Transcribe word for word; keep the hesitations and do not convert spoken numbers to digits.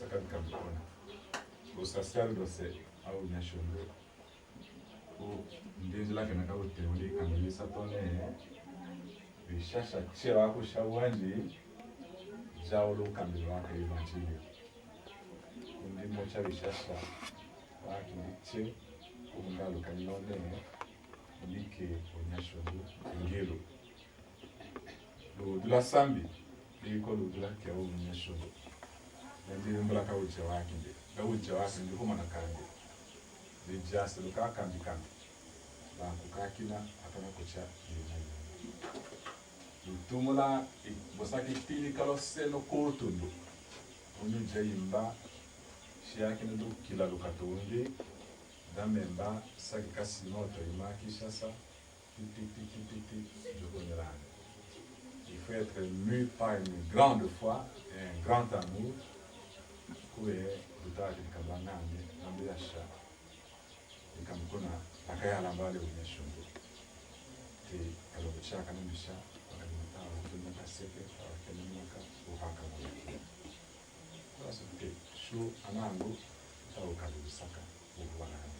Kadi kambikuna. Bo sacerdoce au nyashundu. U ndinzila kena ka uteuli kambilisa tone. Bishasha che wakusha wanji. Jaulu kambilwa ka evangelio. Kundi mocha bishasha. Wakindi che. Kungalu kanyone. Nike unyashundu. Ngilu. Ludula sambi, liko ludula ke u nyashundu. Nandi mbula ka uja wakindi, ka uja wakindi humana kandi. Lijase luka kandi kandi. Banku kakina, akana kucha yina yina. Lutumula, i-, bosaki tini kalo seno kutundu. Unyu ja imba, shiakini lukila luka tundi, da memba, saki kasi moto ima Kinshasa, Ti, ti, ti, ti, ti, ti, je connais la. Il faut être mu par une grande foi et un grand amour. Kuwe, butaki kambanga ni, nambi yasha. Ni kamkuna, nakaya lambale unyashundu. Ti, kalo bucha kana mbisha, wakati mata, wakati mata seke, wakati mata, uhaka mata. Shu anangu, tau kali bisaka, uhuwa nani.